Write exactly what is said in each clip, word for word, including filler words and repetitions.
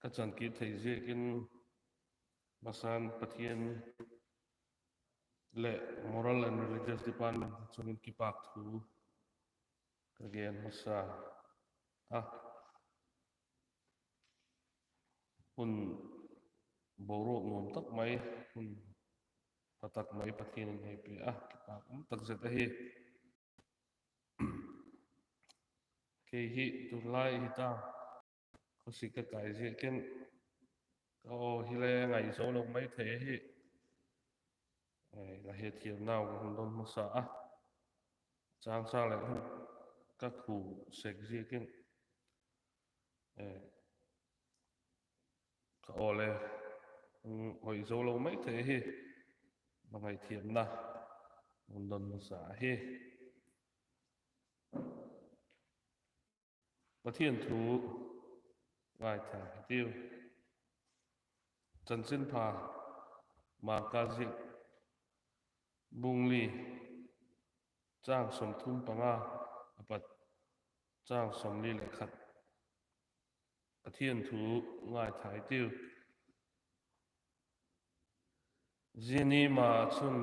a chan kit thei ziakin, masan Pathian leh Moral and Religious Department chung in kipâk thu ka gen masa a. Hun boruak nuam tak mai, hun pha tak mai Pathian in ei pe a, kipâk um tak zet ahi. Kei hi tulai hi ta, khawsik ka kai ziakin, ka aw hi le ngai zo lo mai thei ahi. La hethiamnau ka hun don masa a, chang chang leh hun ka khu sek ziakin, ka aw le hoi zo lo mai thei ahi. La ngaithiamna hun don masa ahi. Pathian thu ngaitha hitiu. Chanchinpha Marka ziak bung li, châng sawmthum panga a pat châng sawmli leh khat. Pathian thu ngaitha hitiu. Zia ni ma chun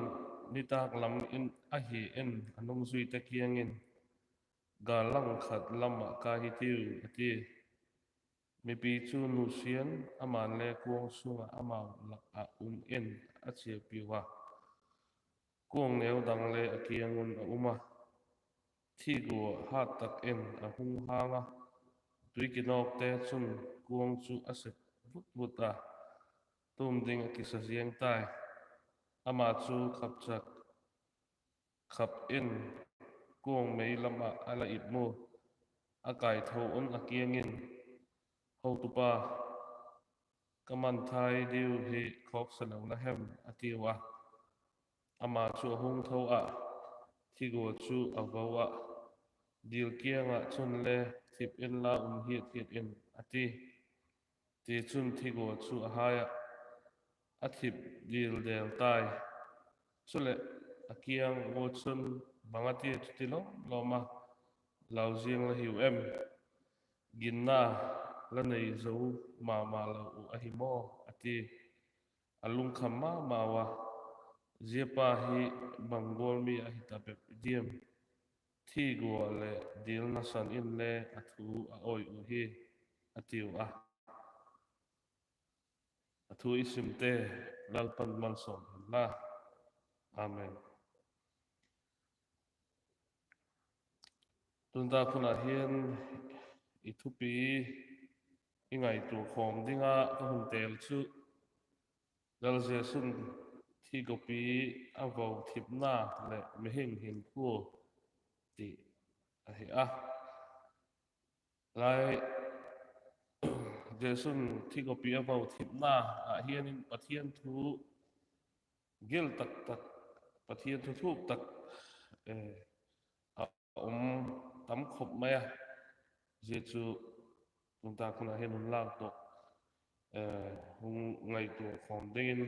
nitâk lam in ahi in a nungzuite kiang in, Gâl lang khat lam ah kai hitiu, a ti. Mipi chu nusia'n, ama'n le kuang sung ah amau lak ah um in a chiapiu a. Kuang neu dang le a kiang un a um a, thigua hât tak in a hung hâng a, tui kinawkte chun kuang chu a sep vut vut a, tum ding a kisa ziang tai. Ama chu khapchak khap in kuang mei lam ah a la ip mu. A kaitho un a kiang in, Hotupa, ka mangthai diu hi khawksa lo la hem? a tiu a. Ama chu a hung tho ah, thigua chu a vo ah, dil kiang ah chun le, Thip inla um hiat hiat in, a ti. Tichun thigua chu a hai ah, a thip dildel tai. Chuleh, a kiang ua chun, Bang a tia chuti lawm lawm a lau ziang la hiu em? Ginna la nei zo ma ma lo uh ahi maw? a ti. A lungkham ma mau a, Zia pa hi bang gual mi ahi ta bep diam? Thigua leh dil nasan inle a thu a awi uh hi, a tiu a. A thu i simte Lalpa'n malsawm hen la. Amen. Tuntak hun ah hin i thupi, i ngaitua khawm ding ah ka hun tel chu, Lal Jesu'n thikopi a vo thipna leh mihing hinkhua ti ahi a. Lai, Jesu'n thikopi a vo thipna ah hian in Pathian thu gil tak tak, Pathian thu thuk tak a um tam khop mai a. Zia chu tuntak hun ah hin hun lak tawh hung ngaitua khawm dingin,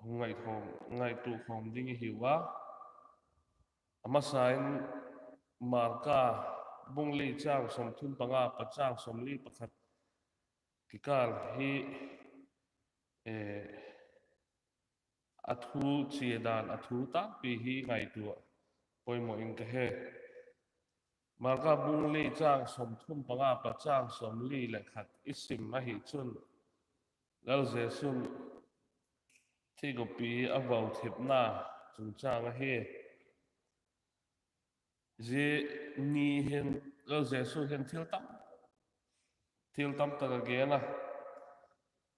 hung ngaitua khawm ding i hiu a. A masa in Marka bung li chang sawmthum panga pat chang sawmli pakhat kikâl hi a thu chia dan, a thu tâkpi hi ngaitua poimaw in ka he. Marka bung li chang sawmthum panga pat chang sawmli leh khat i sim ahi chun, Lal Jesu'n thikopi a vo thipna chungchâng ahi. Zia ni hin Lal Jesu hin thil tam, thil tam tak a gen a.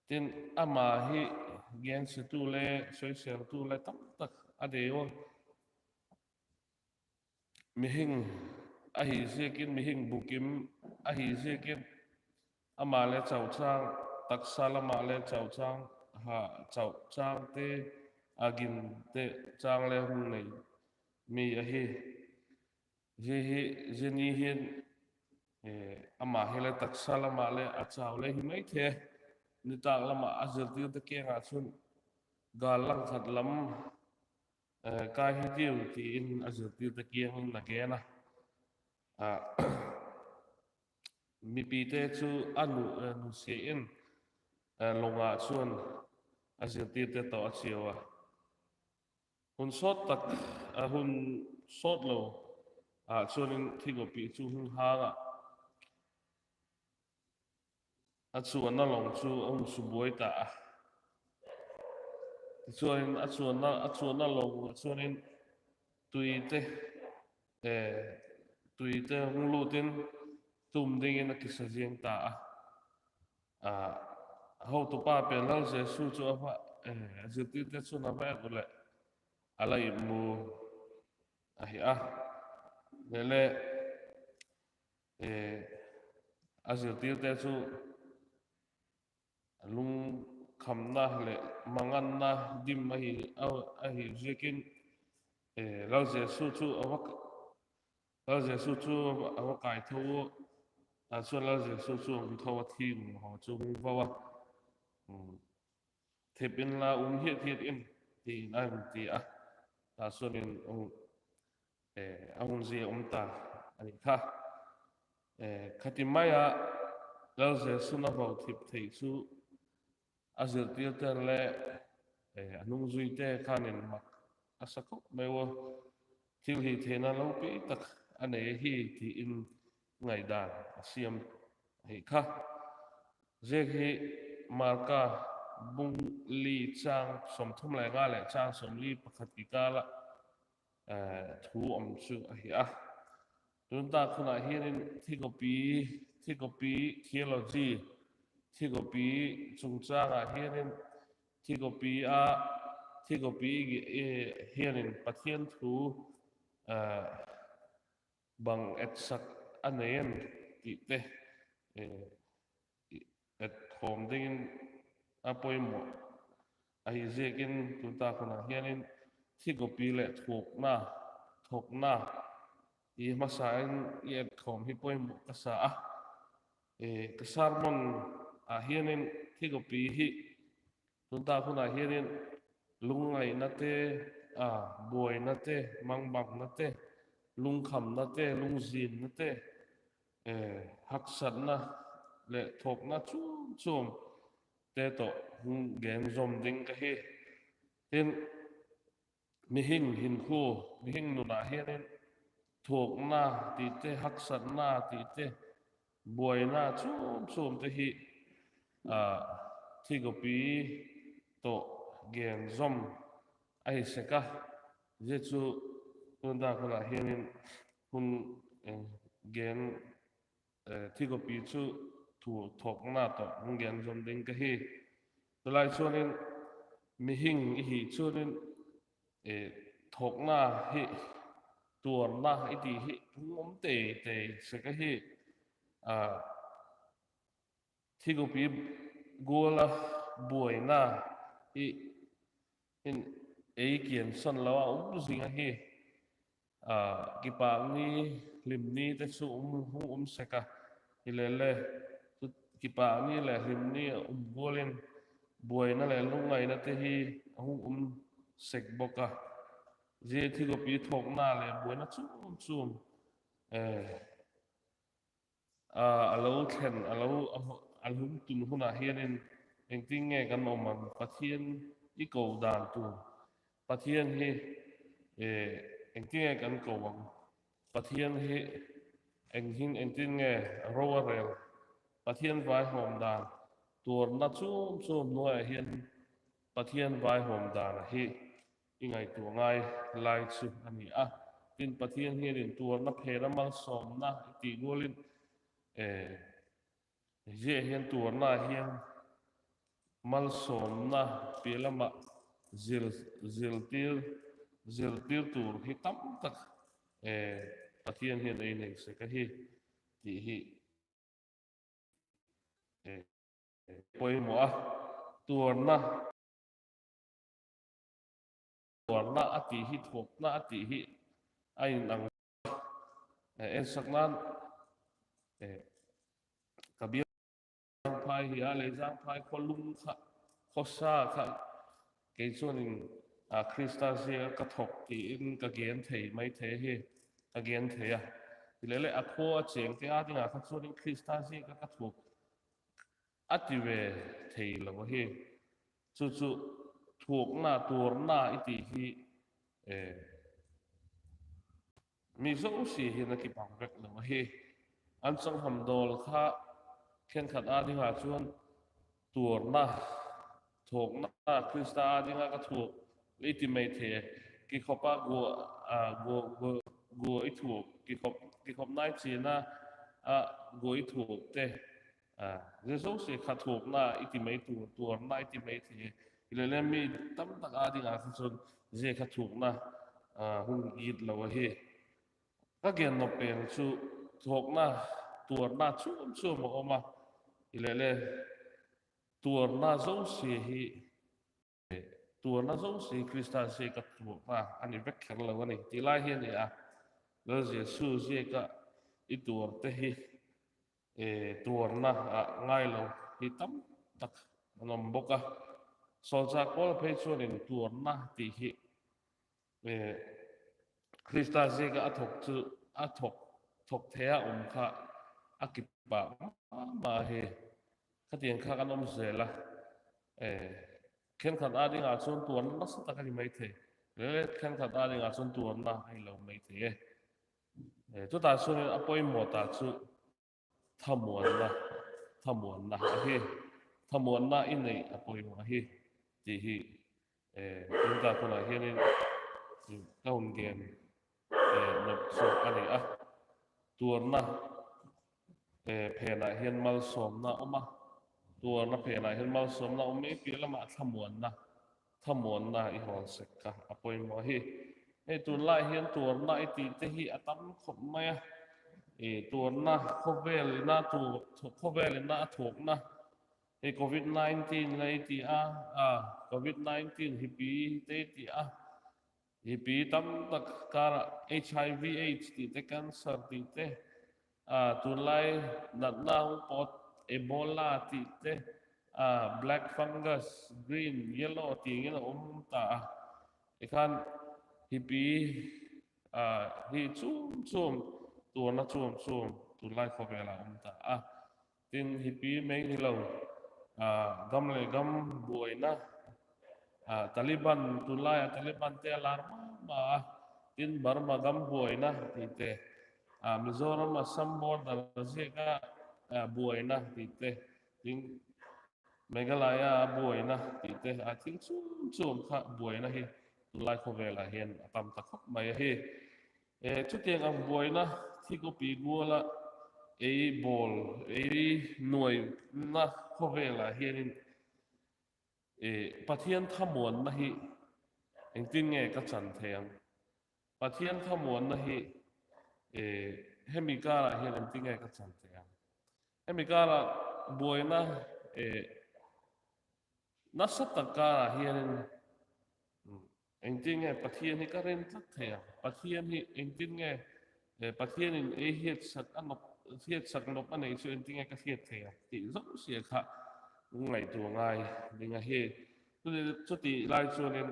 Tin, ama hi gensiatu le soiseltu le tam tak a deu a. Mihing ahi ziakin, mihing bukim ahi ziakin, ama le chauchâng, taksa lam ah le chauchâng, ha, chauchângte, a ginte châng le hung nei mi ahi. Zia hi, zia ni hin, ama hi le taksa lam ah le a chau le hi mai thei. Nitâk lam ah a zirtirte kiang ah chun, gâl lang khat lam kai hitiu, ti in a zirtirte kiang in a gen a. mipite chu a nu, eh, nusia in, eh, long ah chun a zirtirte tawh a chiau a. Hun sawt tak, a hun sawt lo ah chuan in thikopi chu hung hang a, a chuanna long chu a hung subuai ta a. Tichuan in a chuanna, a chuanna long ah chuan in tuite, eh, tuite hung lut in tum dingin a kisa ziang ta a. A, a hotupa pen Lal Jesu chu a va, eh, a zirtirte chun a va en u leh a la imu ahi a. Le le, eh, a zirtirte chu lungkhamna leh manganna dim ahi, a, ahi ziakin, eh, Lal Jesu chu a va, Lal Jesu chu a va kaitho u, a chuan Lal Jesu chu a hung tho a, thing haw chu hung vo a, um, thip inla um hiat hiat in, tiin a hung ti a. Tichuan in, um, eh, a hung zia um ta a ni kha. Eh, khati mai a Lal Jesu'n a vo thip thei chu a zirtirte'n le, eh, a nungzuite khan in mak a sa khawp mai u a, thil hih theihna lopi tak a nei hi tiin ngaidan a siam ahi kha. Ziak hi Marka bung li chang sawmthum leh nga leh chang sawmli pakhat kikal ah, eh, thu awm chu ahi a. Tun tak hun ah hian in thikopi, thikopi theology, thikopi chungchang ah hian in thikopi a, thikopi, eh, hian in Pathian thu, eh, bang etsak a nei em tih te, eh, etkhawm dingin a pawimawh ahi ziakin tun tak hun ah hian in thikopi leh thuakna, thawkna i hmasa in i etkhawm hi pawimawh ka sa a. Eh, ka sermon ah hian in thikopi hi tun tak hun ah hian in lungngaihna te, a, buaina te, mangbanna te, lungkhamna te, lungzinna te, eh, haksatna leh thawkna chuam chuam te tawh hung gen zawm ding ka hi. Tin, mihing hinkhua, mihing nun ah hian in thuakna tih te, haksatna tih te, buaina chuam chuam te hi, a, thikopi tawh gen zawm ahi sek a. Zia chu tun tak hun ah hian in hun, eh, gen, eh, thikopi chu thu thawkna tawh hung gen zawm ding ka hi. Tulai chuan in mihing i hi chuan in, eh, thawkna hi, tuarna i ti hi hung awm tei tei sek a hi. A, thikopi gual a buaina hi in ei kian san lo a um zing a hi. A, kipâk ni, hlim ni te chu um, hung um sek a. Hi le le, chu kipâk ni leh hlim ni a um gual in buaina leh lungngaihna te hi a hung um sek bawk a. Zia thikopi thawkna leh buaina chuam chuam, eh, a, a lo thlen, a lo, a, a hung tun hun ah hian in engtin nge kan awm ang, Pathian i ko dan tur, Pathian hi, eh, engtin nge kan ko ang, Pathian hi eng hin engtin nge ro a rel, Pathian vaihawm dan, tuarna chuam chuam hnuai ah hian Pathian vaihawm dan ahi i ngaitua ngai lai chu a ni a. Tin, Pathian hian in tuarna, phena, malsawmna i tih gual in, eh, zia hian tuarna hian malsawmna piah lamah zil, ziltir, ziltir tur hi tam tak, eh, Pathian hian ei nei sek ahi tih hi, eh, pawimawh a, tuarna, tuarna a tih hi, thuakna a tih hi a inang, eh, ensak nan, eh, ka bial Zangphai hi a, Leizangphai khaw lung kha, khawsa kha, kei chuan in, a, Krista ziak a ka thawk tiin ka gen thei mai thei hi, ka gen thei a. Hileleh a khua a chêngte â ding ah kha chuan in Khrista ziak ah ka thuak a ti ve thei lo ahi. Chu chu thuakna, tuarna i ti hi, mi zosia hin a kibang vek lo ahi. An chang hamdawl kha khenkhat â ding ah chuan tuarna, thuakna, Khrista â ding ah ka thuak i ti mai thei. Kikhop a gua, gua, gua i thuak, kikhop, kikhop nai chiana a gua i thuak te, zia zosia kha thuakna i ti mai, tuarna i ti mai thei. Hileleh mi tam tak â ding ah kha chuan zia kha thuakna hung it lo ahi. Ka gen nop pen chu thuakna, tuarna chuam chuam a awm a. Hileleh tuarna zosia hi, tuarna zosia Khrista ziak ah thuakna a ni vek kher lo a ni ti lai hi a ni a. Lal Jesu ziak ah i tuarte hi, tuarna ah ngai lo hi tam tak an awm bawk a. Sawlchâk Paul phei chuan in tuarna ti hi Khrista ziak ah a thawk chu, a thawk, thawk thei a um kha a kipâk ma ma hi. Khatiang kha kan awm zel a. Khenkhat â ding ah chuan tuarna nasa tak a ni mai thei. Khenkhat â ding ah chuan tuarna a ni lo mai thei e. Chuta chuan in a pawimaw ta chu thamuanna, thamuanna ahi. Thamuanna i nei a pawimaw ahi ti hi, tuntak hun ah hian in ka hun gen nop chu a ni a. Tuarna phen ah hian malsawmna um a, tuarna phen ah hian malsawmna um, i piah lam ah thamuanna, thamuanna i hawl sek kha a pawimaw ahi. Hei tunlai hian tuarna i tih te hi a tam khawp mai a. Tuarna, khawvel in a thuakna, hei covid nineteen in a i ti a, covid nineteen hipi te i ti a, hipi tam tak kar ah H I V AIDS tih te, cancer tih te, tunlai natna hung pawt Ebola tih te, black fungus, green, yellow tiang in a um ta a. I khan hipi hi chuam chuam, tuarna chuam chuam tunlai khawvel ah um ta a. Tin hipi mai hilo, gam leh gam buaina, Taliban, tunlai a Taliban te a lar ma ma a, tin Burma gam buaina tite, Mizoram Assam border ziak a buaina tite, tin Meghalaya buaina tite, a thil chuam chuam kha buaina hi tunlai khawvel ah hian a tam ta khawp mai ahi. Chutiang ang buaina thikopi gual ah ei bawl, ei nuaina khawvel ah hian in Pathian thamuanna hi engtin nge ka chan thei ang? Pathian thamuanna hi hemi kâr ah hian engtin nge ka chan thei ang? Hemi kâr ah buaina nasa tak kâr ah hian in engtin nge Pathian hi ka rin tlat thei ang? Pathian hi engtin nge, Pathian in ei hiatsak nop a nei chu engtin nge ka hiat thei ang tih zosia kha hung ngaitua ngai ding ahi. Chuti lai chuan in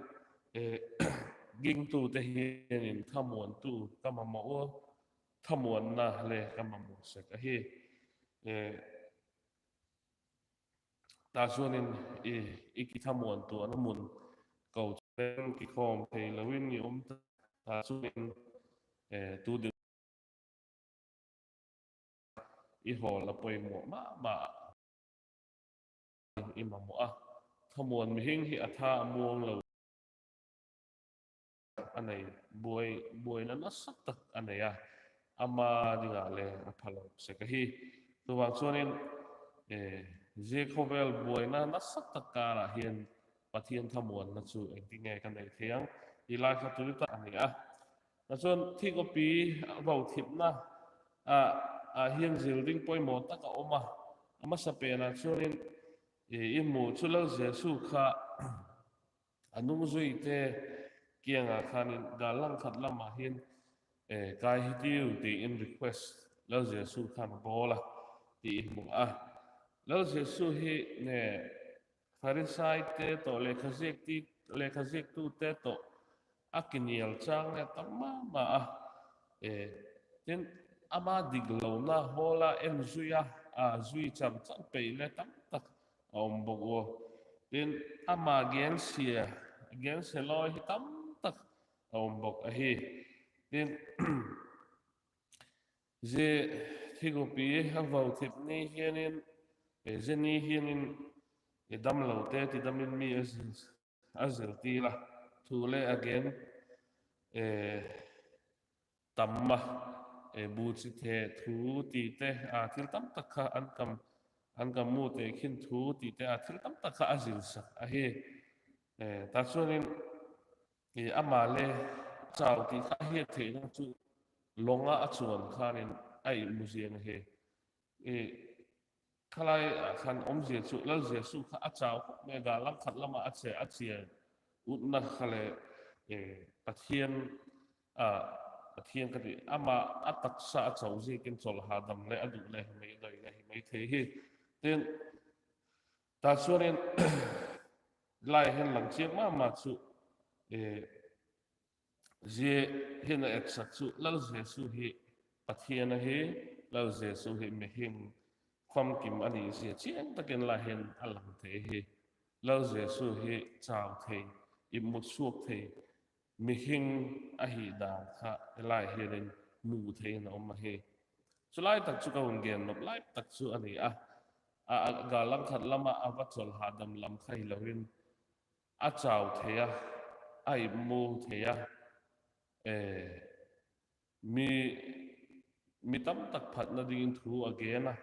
gingtute hian in thamuantu ka mamawh a, thamuanna le ka mamawh sek ahi. Ta chuan in i kithamuantuahna mun kochuam kikhawm thei lo in i um ta, ta chuan in tu ding i hawl a pawimaw ma ma i mamawh a. Thamuan mihing hi a tha a muang lo a nei, buai, buaina nasa tak a nei a, ama dingah le a phalo sek ahi. Chuvang chuan in zia khawvel buaina nasa tak kâr ah hian Pathian thamuanna chu engtin nge ka nei thei ang? Ti lai kha tuni tak a ni a. Chuan thikopi vauthipna ah hian zil ding pawimaw tak a awm a. A masapen ah chuan in i mu chu Lal Jesu kha a nungzuite kiangah khan in gâl langkhat lamah hian, kai hitiu, tiin request Lal Jesu khan a bawl a, ti i hmu a. Lal Jesu hi Pharisaite tawh, lekhaziaktute tawh a kinial châng le tam ma ma a. Tin, ama diklona hawl a en zui a, a zui cham cham pei le tamtak a um bawk ua. Tin, ama gensia, gensia lawi hi tamtak a um bawk ahi. Tin, zia thigupi a vau thip ni hian in, zia ni hian in, damlote tidam in mi a zil, a zil ti la, thu le a gen tam a, bu chi the thu tite a thil tamtak kha an kam, an kam mute khin thu tite a thil tamtak kha a zilsak ahi. Ta chuan in, ama le chau ti kha hiat theihna chu lawnga a chuan khan in a ihmu ziang ahi. Khalai ah khan awmzia chu Lal Jesu kha a chau khawp mai, gâl lang khat lama a che, a chia utna kha le, Pathian, a, Pathian ka ti, ama a taksa a chau ziakin chawlh hadam le a duh le hi mai, a doi le hi mai thei hi. Tin, ta chuan in, lai hian lang chiang ma ma chu, zia hin a etsak chu Lal Jesu hi Pathian ahi, Lal Jesu hi mihing famkim a ni zia chiang takin lai hian a lang thei hi. Lal Jesu hi chau thei, ihmu suak thei, mihing ahi dan kha lai hian in mu thei in a awm ahi. Chulai tak chu ka hun gen nop lai tak chu a ni a, a, a gâl lang khat lama a va chawlh hadam lam kha hilo in, a chau thei a, a ihmu thei a, mi, mi tam tak phatna dingin thu a gen a,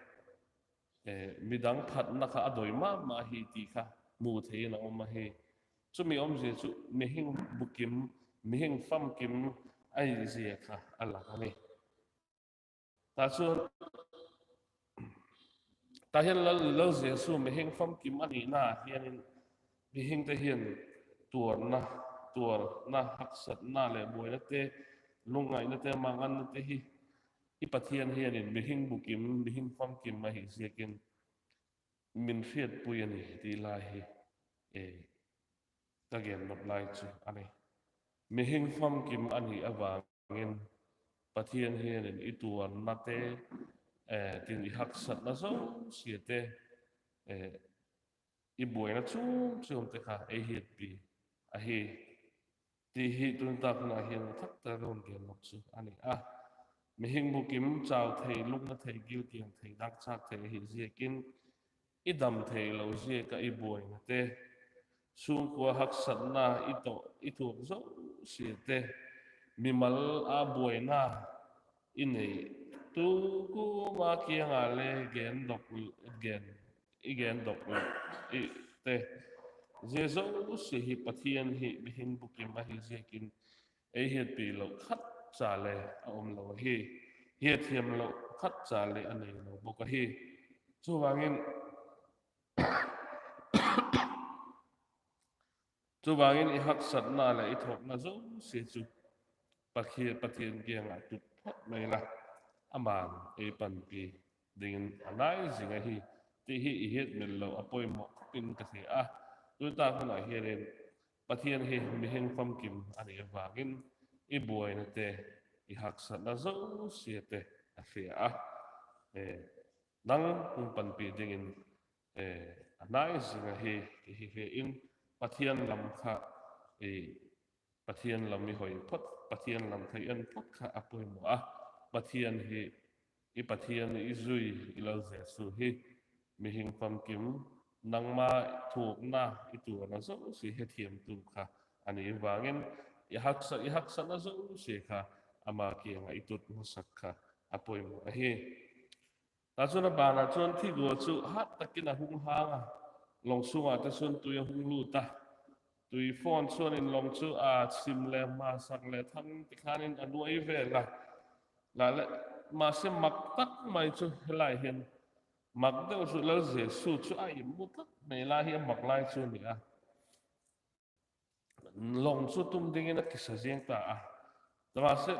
midang phatna kha a doi ma ma hi ti kha mu thei in a awm ahi. Chumi awmzia chu mihing bukim, mihing famkim ahi zia kha a lang a ni. Ta chuan, ta hian Lal, Lal Jesu mihing famkim a nihna hian in, mihingte hian tuarna, tuarna, haksatna leh buainate, lungngainate, manganna te hi i Pathian hian in mihing bukim, mihing famkim ahi ziakin min hriatpui a ni ti lai hi, ka gen nop lai chu a ni. Mihing famkim a nih avangin Pathian hian in i tuarnate, tin i haksatna zosiate, i buaina chuam chuamte kha ei hiatpi ahi ti hi tun tak huna hian thak tak a hun gen nop chu a ni a. Mihing bukim, chau thei, lungna thei, gilkial thei, dangchâk thei ahi ziakin i dam theilo ziak ah i buainate, sungkhua haksatna i tuak zosiate, mimal a buaina i nei tu kuama kianga le gen dok, gen, i gen dok lo i te, zia zosia hi Pathian hi mihing bukim ahi ziakin ei hiatpi lo khat cha le a um lo ahi. Hiathiam lo khat cha le a nei lo bawk ahi. Chuvangin, chuvangin i haksatna leh i thawkna zosia chu Pathian, Pathian kiangah tut phawt mai la, ama'n ei panpi dingin a nai zing ahi ti hi i hiatmil lo a poimaw khawpin ka hria a. Tun tak hun ah hianin Pathian hi mihing famkim a nih avangin i buainate, i haksatna zosiate a hria a, nang hung panpi dingin a nai zing ahi ti hi hre in, Pathian lam kha, Pathian lam i hoi phawt, Pathian lam thei en phawt kha a poimaw a. Pathian hi, i Pathian i zui, i Lal Jesu hi mihing famkim, nangma thuakna, i tuarna zosia hethiamtu kha a ni vangin, i haksa, i haksatna zosia kha ama kiangah i tut hmasak kha a poimaw ahi. Ta chun a ban ah chuan thigua chu hat takin a hung hang a, lawng sungah te chuan tui a hung lut a. Tui fawn chuan in lawng chu a sim leh hmasak leh thang ti khan in a nuai vel a. La leh, mahse, mak tak mai chu helai hian, mak deuh chu Lal Jesu chu a ihmu tak mai lai hi a mak lai chu a ni a. Lawng chu tum dingin a kisa ziang ta a. Mahse,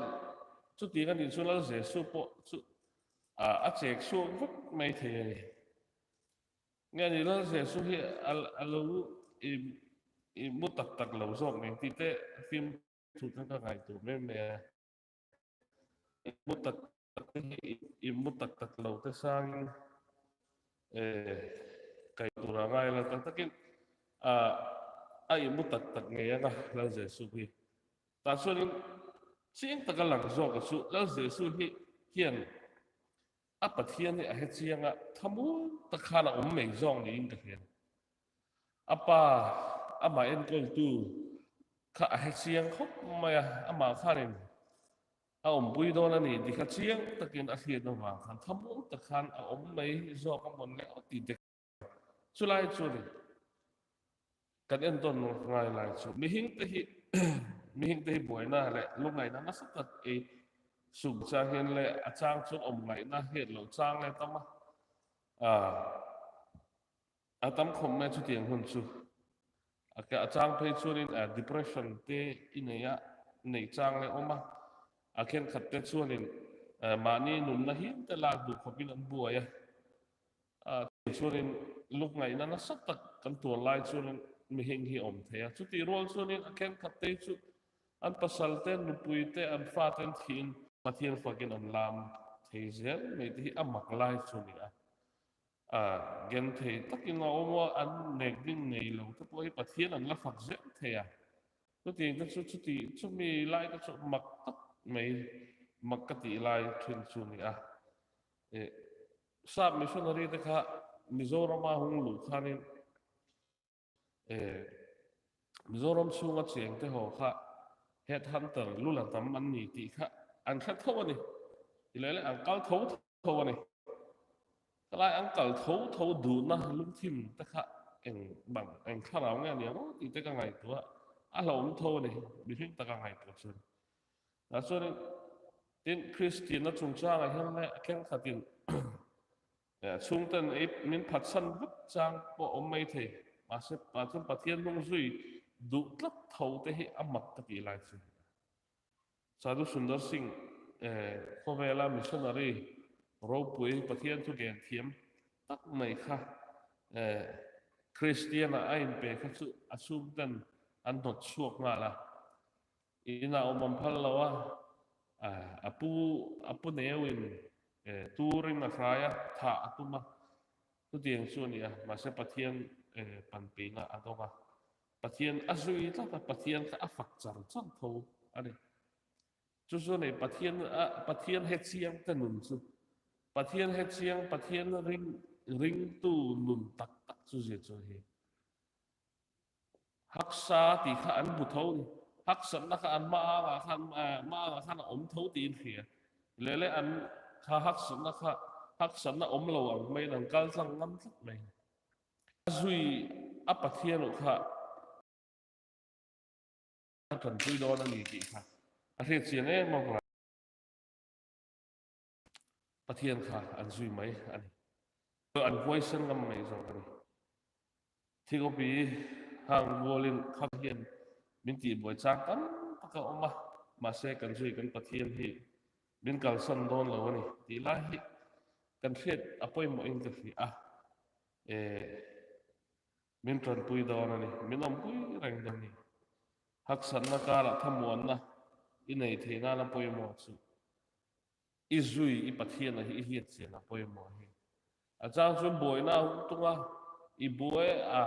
chuti a nih chu Lal Jesu pawh chu a chêk suak vek mai thei a ni. Nge ni, Lal Jesu hi a lo ihmu tak tak lo zawk mai tite film thu khan ka ngaitua mai mai a. Ihmu tak i mu tak tak lote sâng in, kai tura ngai la tak tak in, a, a i mu tak tak ngei anga Lal Jesu hi. Tah chuan in, chiang tak a lang zawk ah chu Lal Jesu hi hian a Pathian hi a he chiang ah thamuang tak khan a um mai zawk niin ka hria. A Pa, ama enkawltu kha a he chiang khawp mai a, ama khan in a awmpui dawn a ni ti kha chiang takin a hriat avang khan thamuang tak khan a um mai zawk a mawn le a ti dek. Chulai chuan in kan entawn ngai lai chu mihingte hi, mihingte hi buaina leh lungngaihna nasa tak ei suk chang hian le a chang chuan awm ngaihna hiat lo chang le tam a, a, a tam khawp mai chutiang hun chu. A chang phei chuan in, a, depression te i nei a, nei chang le awm a, a khenkhat te chuan in, a, mahni nunna hian te lak duh khawp in an buai a. A, chuan in lungngaihna nasa tak kan tuar lai chuan in mihing hi awm thei a. Chuti rual chuan in a khenkhat te chu an pasal te, nupui te, an fa ten thi in Pathian fak in an lam thei zel mai te hi a mak lai chu ni a. A, genthei takin a awm a, an nek ding nei lo te pawh hi Pathian an la fak zel thei a. Chutiang te chu, chuti, chumi lai te chu mak tak mai, mak ka tih lai ṭhin chu ni a. Sap missionary te kha Mizoram a hung luh khan in, Mizoram chhunga chêngte haw kha headhunter lu la tam an ni tih kha an hre tho a ni. Hilele an kal tho tho a ni. Kalai an kal tho tho duhna lungthim te kha eng bang, eng thlarau nge a ni ang tih te ka ngaitua a, a hlauhawm tho a ni, mihring tak a ngaitua chun. A chuan in, tin, Khristianna chungchâng ah hian le a khenkhat in, chhungten ei min phatsan vut chang pawh awm mai thei. Mahse, pa chun Pathian nungzui duh tlat tho te hi a mak ka tih lai chu. Sadhu Sundar Singh, khawvela missionary ropui Pathian thugen thiam tak mai kha, Khristian ah a inpe kha chu a chhungten an hnawt chhuak nghal a. In ah awm phal lo a, a pu, a pu neu in, tu ring a hrai a, thah a tum a. Chutiang chu a ni a, mahse Pathian panpina a dong a. Pathian a zui tlat a, Pathian kha a fak char char tho a ni. Chu chu a ni, Pathian he chiang te nun chu. Pathian he chiang, Pathian ringtu nun tak tak chu zia chu hi. Haksa ti kha an hmu tho ni. Haksatna kha an ma âng ah khan, ma âng ah khan a awm tho ti in hria. Lele an kha haksatna kha, haksatna awm lo ang mai in an kal tlang ngam tlat mai. A zui a Pathian uh kha a ṭanpui dawn a ni tih kha a hriat chian em em a. Pathian kha an zui mai a ni. An huaisen ngam mai zawk a ni. Thingpi hang gual in kha hian min tihbuai chang tam tak a awm a, mahse kan zui kan Pathian hi min kalsan dawn lo a ni tih lai hi kan hriat a poimaw in ka hria a. Min ṭanpui dawn a ni, min awmpui reng dawn a ni. Haksatna kâr ah thamuanna i nei theina'n a poimaw chu i zui i Pathian ahi i hiat chian a poimaw hi. A chang chun buaina hung tung a, i buai a,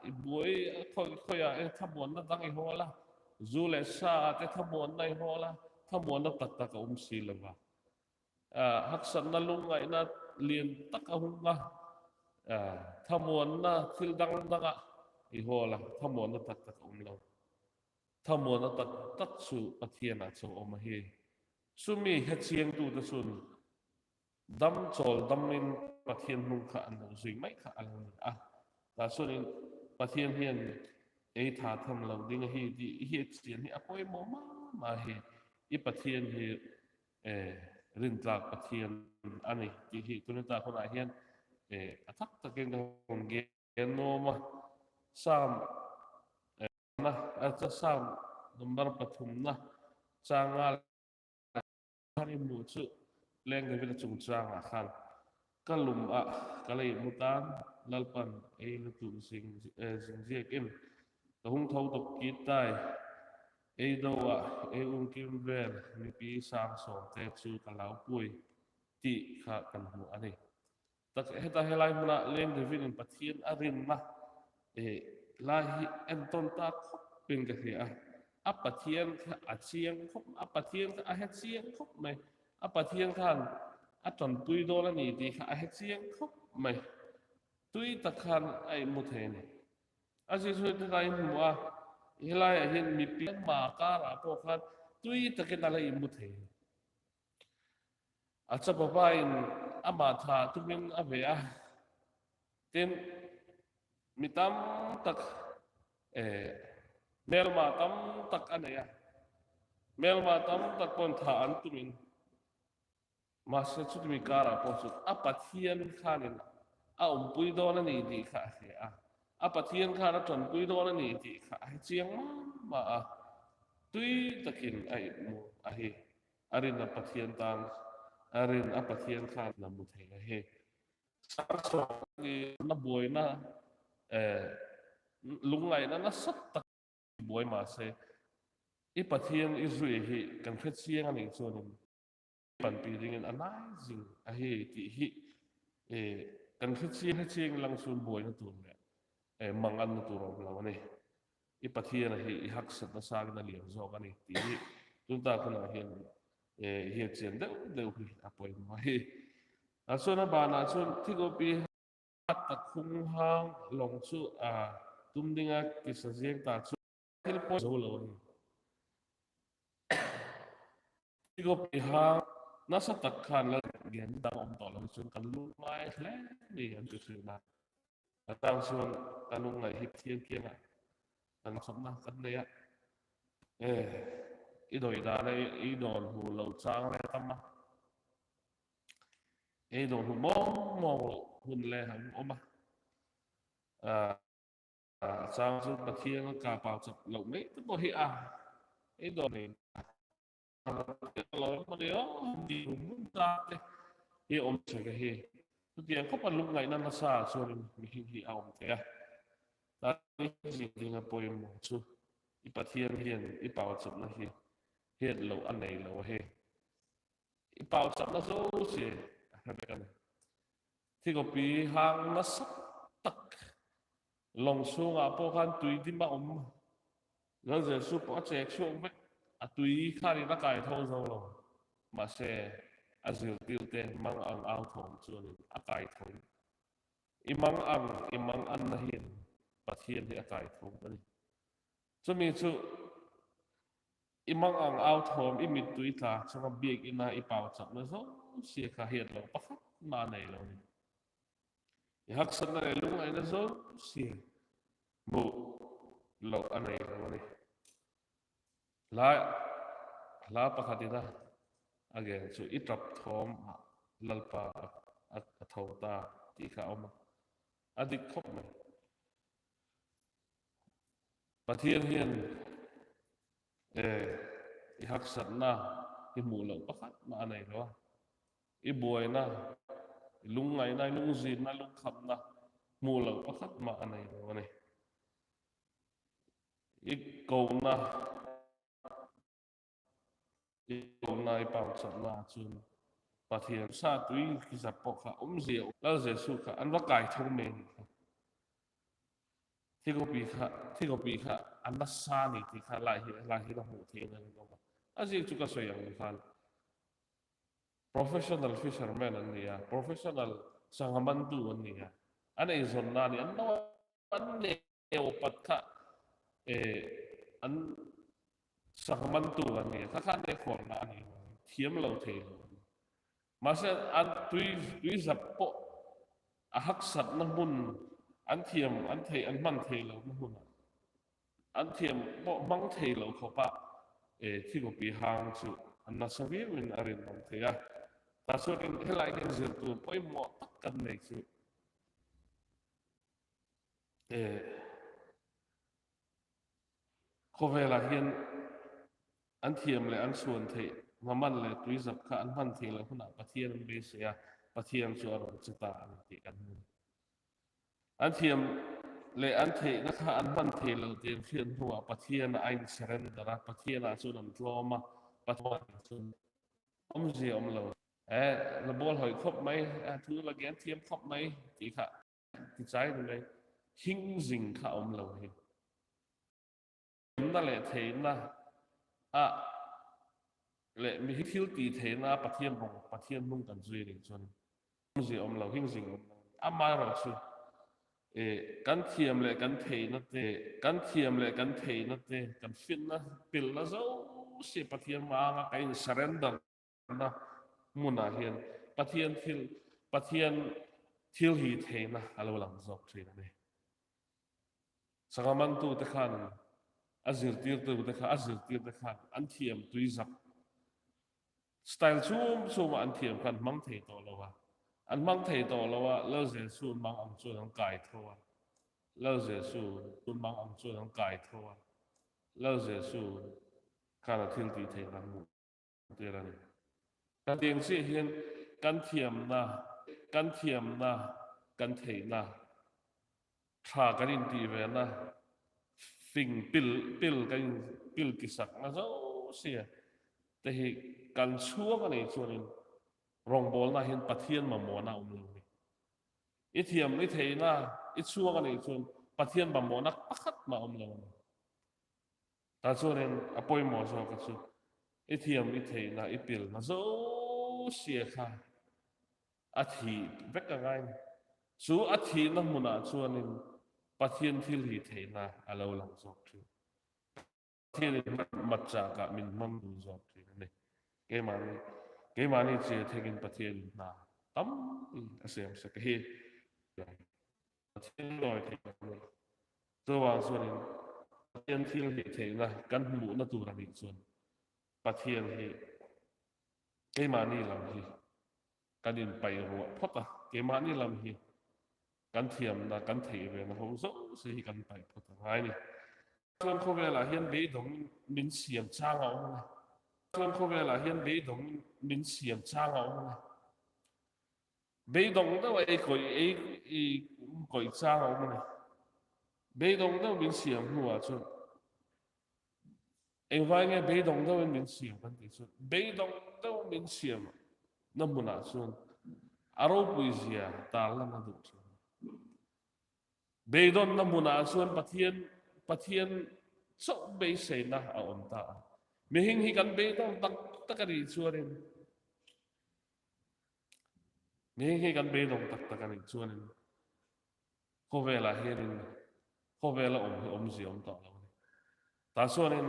i buai khoi khoi a, thamuanna dang i hawl a, zu leh sa a te thamuanna i hawl a, thamuanna tak tak a um si lo va. Haksatna lungngaihna lian tak a hung a, thamuanna thil dang dang ah i hawl a, thamuanna tak tak a um lo. Thamuanna tak tak chu Pathian ah chu a um ahi. Chumi he chiangtute chun dam chawl dam in Pathian hnung kha an lo zui mai kha a lo ni a. Tah chuan in Pathian hian ei tha tham lo ding ahi ti i hiat chian hi a poimaw ma ma hi. I Pathian hi rintlak Pathian a ni tih hi tuni tak hunah hian a thak takin ka hun gen nuam a. Sam, a, Sam number pathumna chang nga khan i hmu chu, Leng David a chungchang ah khan, ka lum ah ka lei mu tan, Lalpan ei la tuh zing, zing ziak in ka hung tho dawk kit tai. Ei do ah ei um kimvel mipi sang sawmte chu ka lau puai. ti kha kan hmu a ni. Tak heta helai hmuna leng David in Pathian a rinna lai hi enton ta khop in ka hia a. A Pathian kha a chiang khop, a Pathian kha a he chiang khop mai. A Pathian khan a tonpui dawn a ni ti kha a he chiang khop mai. Tui tak khan a i mu thei ni. A Jesu in kha i mu a, helai a hin mipi ma kâr a pawh khan tui tak in a la i mu thei. A chapa pa in ama tha tum in a ve a. Tin, mi tam tak, mêlma tam tak a nei a. Mêlma tam tak pawn tha an tum in, masia chuti mi kâr a pawh chu a Pathian khan in a umpui dawn a ni ti kha a he a. A Pathian khan a tonpui dawn a ni ti kha a he chiang ma ma a. Tui tak in a i mu ahi. A rinna Pathian tâng, a rin a Pathian khan na mu thei ahi. Chang sawm, na buaina, lungngaina nasa tak buai ma se, i Pathian i zui hi kan hre chiang a ni chuan in panpi dingin a nai zing ahi ti hi, kan hre chiang, hre chiang lang chuan buaina tur leh manganna tur a um lo a ni. I Pathian hi i haksatna sâng in a lian zawk a ni ti hi tun tak hun ah hian i hiat chian deuh deuh hi a poimaw hi. A chuan a ban ah chuan thikopi tak khung hang long chu a tum dinga kisa ziang ta chu thil pawi zo lo a ni. Thikopi hang nasa tak khan la gen dang awm tawh lo chuan kan lungngai hle ni an ti thei a. A chang chuan ka lungngai hi Pathian kiang ah kan chawpna kan nei a, i doi dan a i dawnhu lo chang le tam a, ei dawnhu mawng mawng lo hun le han awm a. A chang chu Pathian ka pauchap lo mai te pawh hi a, ei dawn nei lo mani a, ti hun mun tak te hi awm sek ahi. Chutiang khawp a lungngaihna nasa chuan mihing hi a awm thei a. Tuni zing ding a poimaw chu i Pathian hian i pauchapna hi het lo a nei lo ahi. I pauchapna zosia a hre bek a ni. Thikopi hang nasa tak long sungah pawh khan tui dim a awm. Lal Jesu pawh a chêk suak vek, a tui khan in a kaitho zo lo. Mahse, a zirtirte mangang au thawm chuan in a kaitho. I mangang, i manganna hian Pathian hi a kaitho a ni. Chumi chu i mangang au thawm, i mittui tla chunga biak ina i pauchapna zosia kha hiat lo pakhat mah a nei lo ni. I haksatna leh lungngaihna zosia mu lo a nei lo a ni. Hla, hla pakhat in a, a gen chu i ṭap thawm ah Lalpa a, a tho ta tih kha a awm a, a dik khawp mai. Pathian hian i haksatna i mu lo pakhat mah a nei lo a, i buaina, i lungngaihna, i lungzinna, lungkhamna mu lo pakhat mah a nei lo a ni. I kona, i kona, i pauchapna chun Pathian sa tui kizap pawh kha umzia, Lal Jesu kha an va kaitho mai ni kha. Thikopi kha, thikopi kha a nasa ni ti kha lai hi, lai hi la hmuh theihna a ni lo a. A ziak chu ka sawi ang khan professional fisherman an ni a, professional sanghamantu an ni a, an eizawnna ni an lo, an neu pat kha, an sanghamantu an ni a, kha khan nekhawlna a ni, thiam lo thei lo. Mahse, an tui, tui zap pawh a haksatna hmun, an thiam, an thei, an hman thei lona hmun ah, an thiam pawh hmang thei lo khawp ah, thikopi hang chu an nasa viau in a rinawm thei a. Tahchuan in helai hian zirtu poimaw tak kan nei chu, khawvel ah hian an thiam leh an suan theih, hmaman leh tuizap kha an hman thei lo hun ah Pathian an beisei a, Pathian chu a rawn che ta a ni tih kan hmu. An thiam leh an theihna kha an hman thei lo tih an hriat hnu ah Pathian ah a in surrender a, Pathian ah chuan an tlawm a, Pathian ah chuan awmzia awm lo. E, la bawl hoi khop mai, a thu la gen thiam khop mai ti kha, kichai ni mai, hing zing kha um lo hi. Thiamna leh theina ah, leh mi hi thil ti theina Pathian bang, Pathian nung kan zui ni chun, um zia um lo, hing zing um lo. Ama ro chu, e, kan thiam leh kan theina te, kan thiam leh kan theina te, kan fitna, pilna zosia Pathian ma-âng ah ka in surrender na mun ah hin Pathian thil, Pathian thil hi theina a lo lang zawk thin a ni. Sangkhamantute khan, a zirtirtute kha, a zirtirte khan an thiam tui zak, style chuam chuam ah an thiam khan mang thei tawh lo a, an mang thei tawh lo a, Lal Jesu'n mang ang chuan an kai tho a, Lal Jesu'n mang ang chuan an kai tho a, Lal Jesu khan a thil ti theina mu tir a ni. Ka tiang chi hin, kan thiamna, kan thiamna, kan theina, ṭha kan inti vena, fing pil, pil kan in, pil kisakna zosia te hi kan chhuang a nei chuan in, rawngbawlna hin Pathian mamawna um lo ni. I thiam, i theina, i chhuang a nei chuan Pathian mamawna pakhat ma um lo ni. Ta chuan in a poimaw zawk a chu, i thiam, i theina, i pilna zosia kha a thi vek a ngai ni. Chu a thina hmun ah chuan in Pathian thil hi theina a lo lang zawk thin. Pathian in mat, matchâk ah min hmang zawk thin a ni. Keimani, keimani chia thengin Pathian in hna tampi a sêm sek ahi. Pathian lawi thei a ni. Chuvang chuan in Pathian thil hi theina kan hmuhna tur a nih chuan Pathian hi keimani lam hi kan inpai ruah phawt a, keimani lam hi kan thiamna, kan theih vena ho zosia hi kan pai phawt a ngai ni. Chuan khawvel ah hian beidawng min siam châng a awm a ni. Chuan khawvel ah hian beidawng min siam châng a awm a ni. Beidawng deuh a ei koi, ei, ei koi châng a awm a ni. Beidawng deuh min siam hnu ah chuan, engvang nge beidawng deuh in min siam kan ti chu, beidawng deuh min siamna hmun ah chuan a ropui zia tâlna a duh chu. Beidawnna hmun ah chuan Pathian, Pathian chauh beiseina a awm ta a. Mihing hi kan beidawn tak tak a nih chuan in, mihing hi kan beidawn tak tak a nih chuan in, khawvel ah hian in, khawvel a awm hi awm zia awm tawh lo ni. Ta chuan in,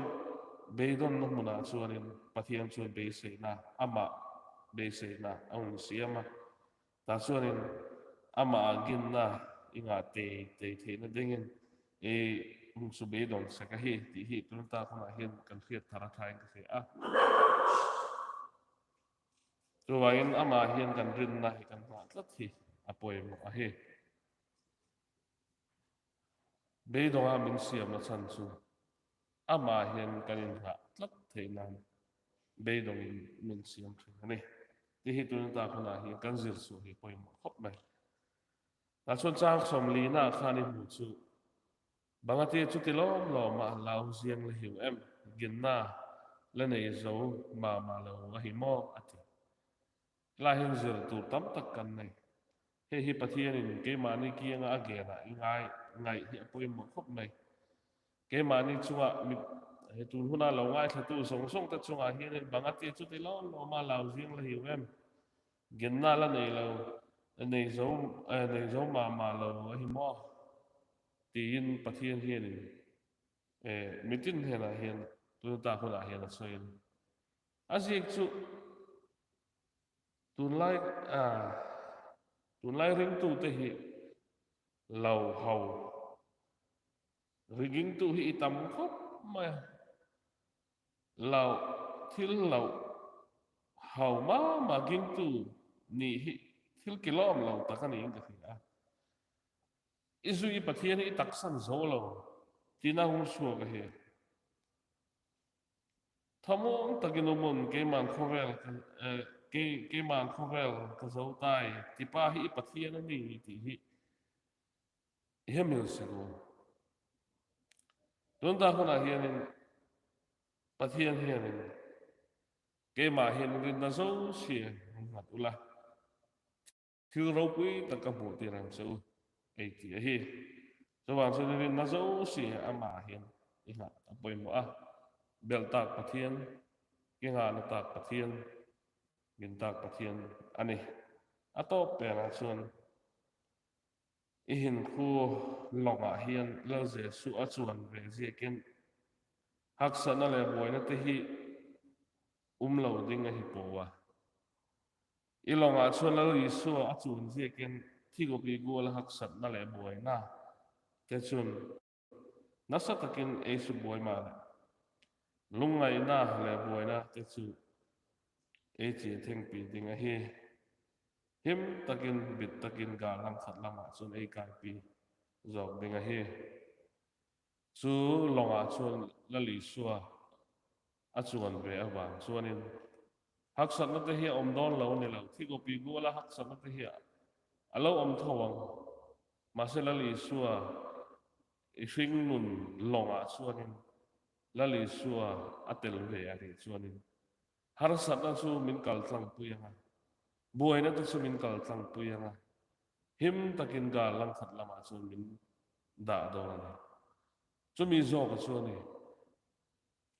beidawnna hmun ah chuan in Pathian chuan beiseina, ama beiseina a hun siam a. Ta chuan in, ama ginna i ngah tei tei theina dingin, ei hung chu beidawn sek ahi tih hi tun tak hun ah hian kan hriat thar a ṭha in ka hria a. Chuvangin ama hian kan rinna hi kan ngah tlat hi a poimaw ahi. Beidawng a min siamna chhan chu ama hian kan inngah tlat theihna beidawng in min siam ṭhin a ni. Ti hi tun tak hun ah hian kan zir chu hi poimaw khawp mai. Ta chuan chang sawmlina khan i hmu chu, bang a ti chu ti lawm lawm a lau ziang la hiu em? Ginna la nei zo ma ma lo ahi maw? a ti. Lai hin zir tur tam tak kan nei. Hei hi Pathian in keimani kiang ah a gen ah i ngai, ngaih hi a poimaw khawp mai. Keimani chungah mi, he tun hun a lo ngaithlatu zawng zawng te chungah hian in bang a ti chu ti lawm lawm a lau ziang la hiu em? Ginna la nei lo, nei zo, eh, nei zo ma ma lo ahi maw? tiin Pathian hian in, eh, mitin hnenah hian, tun tak hun ah hian a sawi a ni. A ziak chu, tunlai, a, tunlai ringtute hi lo hau, ri gingtu hi i tam khawp mai. Lo, thil lo hau ma ma gingtu ni hi thil kilawm lo tak a niin ka hria a. I zui Pathian hi i taksan zo lo tina hung suak ahi. Thamuang takin um un, keiman khawvel ka, eh, kei, keiman khawvel ka zo tai, tipa hi i Pathian a ni tih hi i hemil sek u. Tun tak hun ah hian in, Pathian hian in, keima hian rinna zosia ngat ula, thil ropui tak ka mu ti ram chu, ei ti ahi. Chuvang chun i rinna zosia ama hin i nghat a poimaw a, bel tâk Pathian, kingakna tâk Pathian, gin tâk Pathian a ni. A tawp pen ah chun i hinkhua long ah hin Lal Jesu a chuan ve ziakin haksatna leh buainate hi um lo ding ahi pua a. I long ah chun Lal Isua a chuan ziakin thikopi gual a haksatna leh buainate chun nasa takin ei sukbuai maleh, lungngaina leh buainate chu ei chia thengpi ding ahi. Him takin, bit takin gâl langkhat lam ah chun ei kâipi zawk ding ahi. Chu long ah chun Lal Isua a chuan ve a vang chuan in, haksatnate hi a um dawn lo ni lo, thikopi gual a haksatnate hi a lo um tho ang. Mahse, Lal Isua i hringnun long ah chuan in, Lal Isua a tel ve a ni chuan in, harsatna chu min kaltlangpui ang a, buainate chu min kaltlangpui ang a, him takin gâl langkhat lam ah chun min dah dawn a ni. Chumi zawk ah chuan i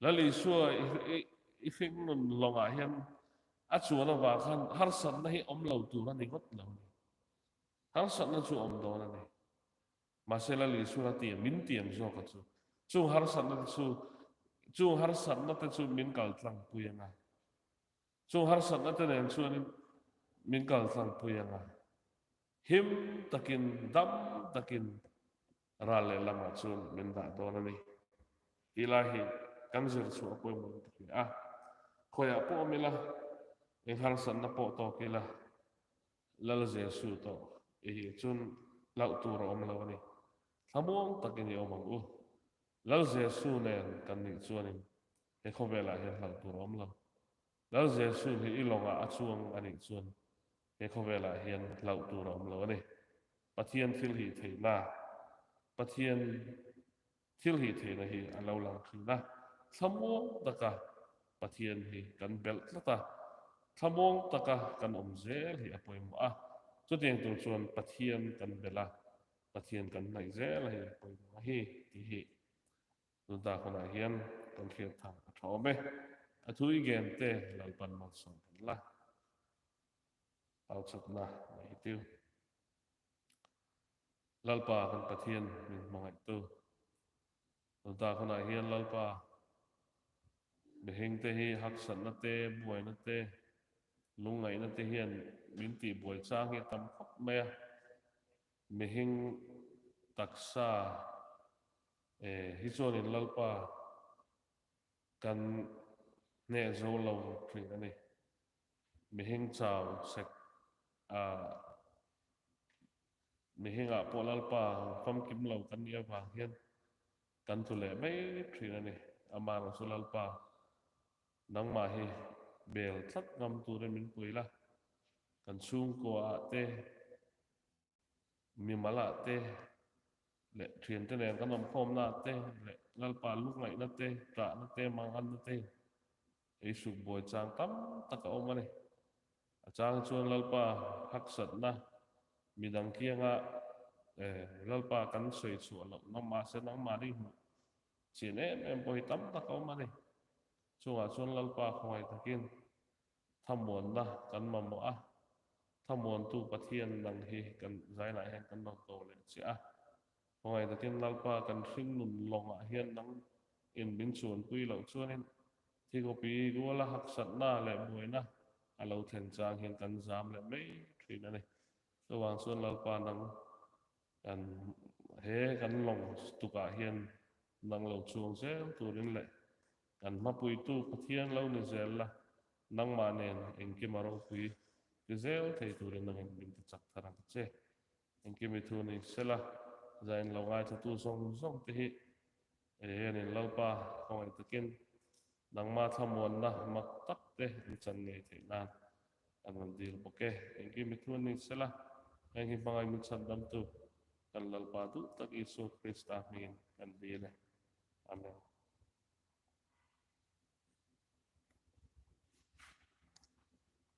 Lal Isua i hringnun long ah hin a chuan a vang khan harsatna hi um lo tur a ni ngawt lo ni. Harsatna chu um dawn a ni. Mahse, Lal Isua a tiam, min tiam zawk ah chu, chung harsatnate chu, chung harsatnate chu min kaltlangpui ang a, chung harsatnate nen chuan in min kaltlangpui ang a, him takin, dam takin, râl leh lam ah chun min dah dawn a ni. Hi lai hi kan zir chu a poimaw tak hi a, khoi ah pawh um ila, eng harsatna pawh tawk ila, Lal Jesu tawh i hi chun hlauh tur a um lo a ni. Thlamuang takin i um ang u. Lal Jesu nen kan nih chuan in, he khawvel ah hian hlauh tur a um lo. Lal Jesu hi i long ah a chuang a nih chuan, he khawvel ah hian hlauh tur a um lo a ni. Pathian thilhihtheina, Pathian thilhihtheina hi a lo lang thei a. Thlamuang taka Pathian hi kan belh tlat a, thlamuang taka kan um zel hi a poimaw a. Chutiang tur chuan Pathian kan belh a, Pathian kan hnaih zel hi a poimaw ahi ti hi tun tak hun ah hian kan hriat thang a ṭha awm e. A thu i gente Lalpa'n malsawm hen la. Pauchapna nei hitiu. Lalpa kan Pathian min hmangaitu, tun tak hun ah hian Lalpa, mihingte hi haksatnate, buainate, lungngainate hian min tihbuai chang hi a tam khawp mai a. Mihing taksa hi chuan in Lalpa, kan neh zo lo ṭhin a ni. Mihing chau sek a, mihing ah pawh Lalpa, famkim lo kan ni avang hian kan tu leh mai ṭhin a ni. Amaherawhchu Lalpa, nangma hi bel tlat ngam turin min pui la, kan chhungkua ah te, mimal ah te leh ṭhiante nen kan awmkhawmna te leh Lalpa, lungngaihna te, ṭahna te, manganna te, ei sukbuai chang tam tak a um a ni. A chang chuan Lalpa, haksatna midang kianga Lalpa, kan sawi chhuah loh, nangma se nangma ding hmuh chian em em pawh hi tam tak a um a ni. Chungah chuan Lalpa, khawngaih takin thamuanna kan mamawh a, thamuantu Pathian nang hi kan zainah hian kan lo ko leh chiah a. Khawngaih takin Lalpa, kan hringnun lawngah hian nang in min chuanpui loh chuanin, thikopi guala haksatna leh buaina a lo thlen chang hian kan zam leh mai ṭhin a ni. Chuvang chuan Lalpa, nang kan, he kan lawng tukah hian nang lo chuang zel turin leh kan hmapuitu Pathian lo ni zel la, nangmah nen engkim a ropui ti zel thei turin nangin min ti chak thar ang che. Engkim i thu ni sela, zain lo ngaithlatu zawng zawng te hi, e, hianin Lalpa, khawngaih takin nangma thamuanna mak tak te an chan ngei theih nan an han dil bawk e. Engkim i thu ni sela, heng hi hmangai min chhandamtu kan Lalpa duh tak Isu Krista hmingin kan dil e. Amen.